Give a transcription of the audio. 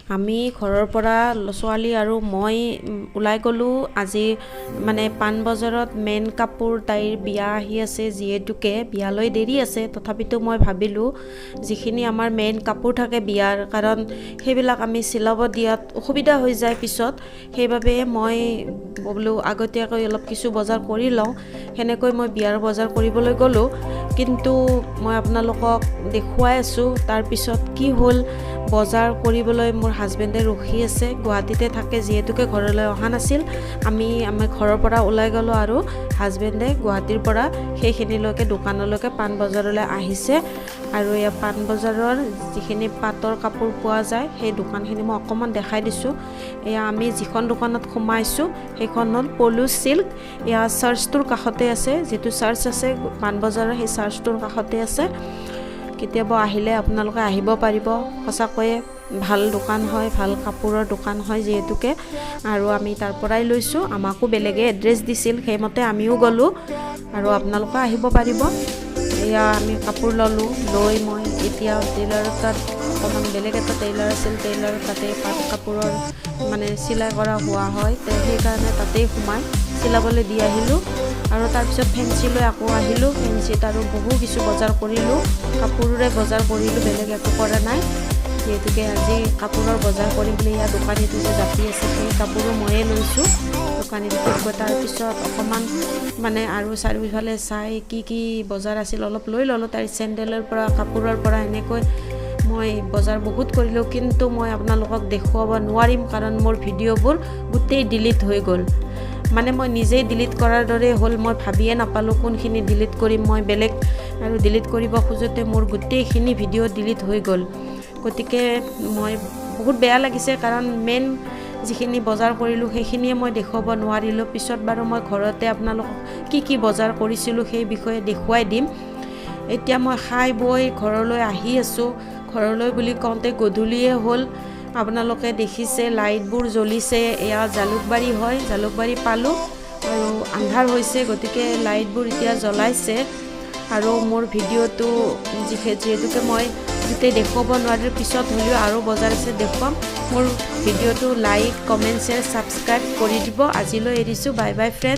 আমি ঘৰৰ পৰা ছোৱালী আৰু মই ওলাই গ'লোঁ আজি। মানে পাণবজাৰত মেইন কাপোৰ, তাইৰ বিয়া আহি আছে যিহেতুকে, বিয়ালৈ দেৰি আছে, তথাপিতো মই ভাবিলোঁ যিখিনি আমাৰ মেইন কাপোৰ থাকে বিয়াৰ, কাৰণ সেইবিলাক আমি চিলাব দিয়াত অসুবিধা হৈ যায় পিছত, সেইবাবে মই বোলো আগতীয়াকৈ অলপ কিছু বজাৰ কৰি লওঁ। সেনেকৈ মই বিয়াৰ বজাৰ কৰিবলৈ গ'লোঁ। কিন্তু মই আপোনালোকক দেখুৱাই আছোঁ তাৰপিছত কি হ'ল। বজাৰ কৰিবলৈ মোৰ হাজবেণ্ডে ৰখি আছে, গুৱাহাটীতে থাকে যিহেতুকে ঘৰলৈ অহা নাছিল। আমি আমাৰ ঘৰৰ পৰা ওলাই গ'লোঁ আৰু হাজবেণ্ডে গুৱাহাটীৰ পৰা সেইখিনিলৈকে দোকানলৈকে পাণবজাৰলৈ আহিছে। আৰু এয়া পাণবজাৰৰ যিখিনি পাটৰ কাপোৰ পোৱা যায়, সেই দোকানখিনি মই অকণমান দেখাই দিছোঁ। এয়া আমি যিখন দোকানত সোমাইছোঁ, সেইখন হ'ল পলু চিল্ক। এয়া চাৰ্চটোৰ কাষতে আছে, যিটো চাৰ্চ আছে পাণবজাৰৰ, সেই চাৰ্চটোৰ কাষতে আছে। কেতিয়াবা আহিলে আপোনালোকে আহিব পাৰিব। সঁচাকৈয়ে ভাল দোকান হয়, ভাল কাপোৰৰ দোকান হয় যিহেতুকে। আৰু আমি তাৰ পৰাই লৈছোঁ। আমাকো বেলেগে এড্ৰেছ দিছিল, সেইমতে আমিও গ'লোঁ আৰু আপোনালোকেও আহিব পাৰিব। এয়া আমি কাপোৰ ল'লোঁ, লৈ মই এতিয়া টেইলাৰৰ তাত, অকণমান বেলেগ এটা টেইলাৰ আছিল, টেইলাৰ তাতে পাট কাপোৰৰ মানে চিলাই কৰা হোৱা হয়, সেইকাৰণে তাতেই সোমাই চিলাবলৈ দি আহিলোঁ। আৰু তাৰপিছত ফেঞ্চিলৈ আকৌ আহিলোঁ। ফেঞ্চিত আৰু বহু কিছু বজাৰ কৰিলোঁ, কাপোৰৰে বজাৰ কৰিলোঁ, বেলেগ একো কৰা নাই। যিহেতুকে আজি কাপোৰৰ বজাৰ কৰিম বুলি ইয়াৰ দোকানীটো যে জাপি আছে, সেই কাপোৰো ময়ে লৈছোঁ দোকানীটোতকৈ। তাৰপিছত অকণমান মানে আৰু চাৰিওফালে চাই কি কি বজাৰ আছিল অলপ লৈ ল'লোঁ। তাৰ চেণ্ডেলৰ পৰা, কাপোৰৰ পৰা এনেকৈ মই বজাৰ বহুত কৰিলোঁ। কিন্তু মই আপোনালোকক দেখুৱাব নোৱাৰিম, কাৰণ মোৰ ভিডিঅ'বোৰ গোটেই ডিলিট হৈ গ'ল। মানে মই নিজেই ডিলিট কৰাৰ দৰে হ'ল। মই ভাবিয়ে নাপালোঁ কোনখিনি ডিলিট কৰিম মই বেলেগ, আৰু ডিলিট কৰিব খোজোঁতে মোৰ গোটেইখিনি ভিডিঅ' ডিলিট হৈ গ'ল। গতিকে মই বহুত বেয়া লাগিছে, কাৰণ মেইন যিখিনি বজাৰ কৰিলোঁ সেইখিনিয়ে মই দেখুৱাব নোৱাৰিলোঁ। পিছত বাৰু মই ঘৰতে আপোনালোকক কি কি বজাৰ কৰিছিলোঁ সেই বিষয়ে দেখুৱাই দিম। এতিয়া মই খাই বৈ ঘৰলৈ আহি আছোঁ। ঘৰলৈ বুলি কওঁতে গধূলিয়ে হ'ল। আপোনালোকে দেখিছে লাইটবোৰ জ্বলিছে। এয়া জালুকবাৰী হয়, জালুকবাৰী পালোঁ আৰু আন্ধাৰ হৈছে, গতিকে লাইটবোৰ এতিয়া জ্বলাইছে। আৰু মোৰ ভিডিঅ'টো যিহেতুকে মই গোটেই দেখুৱাব নোৱাৰিলোঁ, পিছত হ'লেও আৰু বজাৰ আছে, দেখুৱাম। মোৰ ভিডিঅ'টো লাইক, কমেণ্ট, শ্বেয়াৰ, ছাবস্ক্ৰাইব কৰি দিব। আজিলৈ এৰিছোঁ। Bye bye friend.